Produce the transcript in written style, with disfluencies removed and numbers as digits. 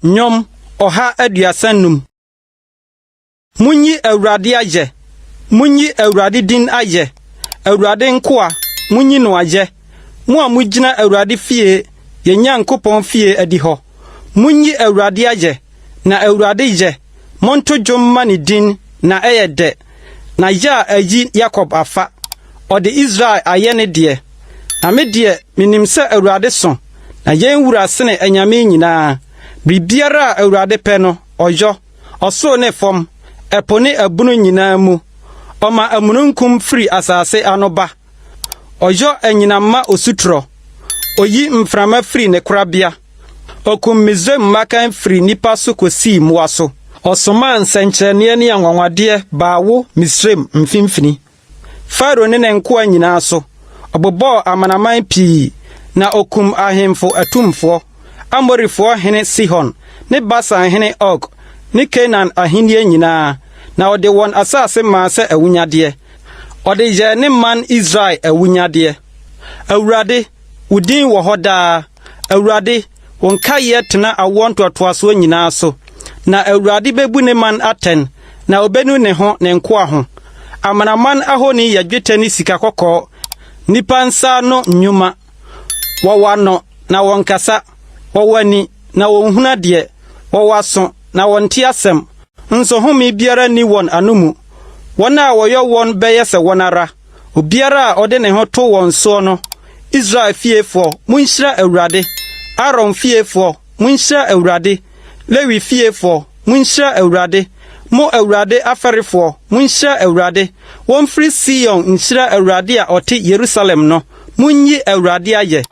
Nnwom 135. Munyi Awurade ayɛ! Munyi Awurade din ayɛ! Awurade nkoa, munyi no ayɛ! Mo a mugyina Awurade fie, yɛn Nyankopɔn fie adihɔ. Munyi Awurade ayɛ, na Awurade yɛ, monto dwom mma ne din, na ɛyɛ dɛ. Na Yah ayi Yakob afa, ɔde Israel ayɛ ne deɛ. Na me deɛ, minim sɛ Awurade so, na yɛn wura sene anyame nyinaa. Biribiara a Awurade pɛ no, ɔyɔ, ɔsoro ne fam, ɛpo ne abunu nyinaa mu. Ɔma amununkum firi asase ano ba. Ɔyɔ anyinam ma osutorɔ. Oyi mframa firi ne korabea. Okum Misraim mmakan firi nnipa so kosii mmoa so. Ɔsomaa nsɛnkyerɛnneɛ ne anwanwadeɛ baa wo, Misraim, mfimfini. Farao ne ne nkoa nyinaa so. Ɔbobɔɔ amanaman pii, na okum ahemfo atumfoɔ, Amorifoɔ hene Sihon ne Basan hene Og ne Kanaan ahennie nyinaa, na ɔde wɔn asase maa sɛ awunyadeɛ. Ɔde yɛɛ ne man Israel awunyadeɛ. Awurade, wo din wɔ hɔ daa. Awurade, wo nkaeɛ tena awoɔ ntoatoasoɔ nyinaa so. Na Awurade bebu ne man atɛn, na obenu ne ho ne nkoa ho. Amanaman ahoni yɛ dwetɛ ne sika kɔkɔɔ, nnipa nsa ano nnwuma. Wɔwɔ ano, na wɔnkasa, wɔwɔ ani, na wonhunu adeɛ, wɔwɔ aso, na wɔnte asɛm, nso home biara nni wɔn anomu. Wɔn a wɔyɔ wɔn bɛyɛ sɛ wɔn ara, obiara a ɔde ne ho to wɔn soɔ no. Israel fiefoɔ, munhyira Awurade. Aaron fiefoɔ, munhyira Awurade. Lewi fiefoɔ, munhyira Awurade. Mo Awurade afɛrefoɔ, munhyira Awurade. Wɔmfiri Sion nhyira Awurade a ɔte Yerusalem no. Munyi Awurade ayɛ.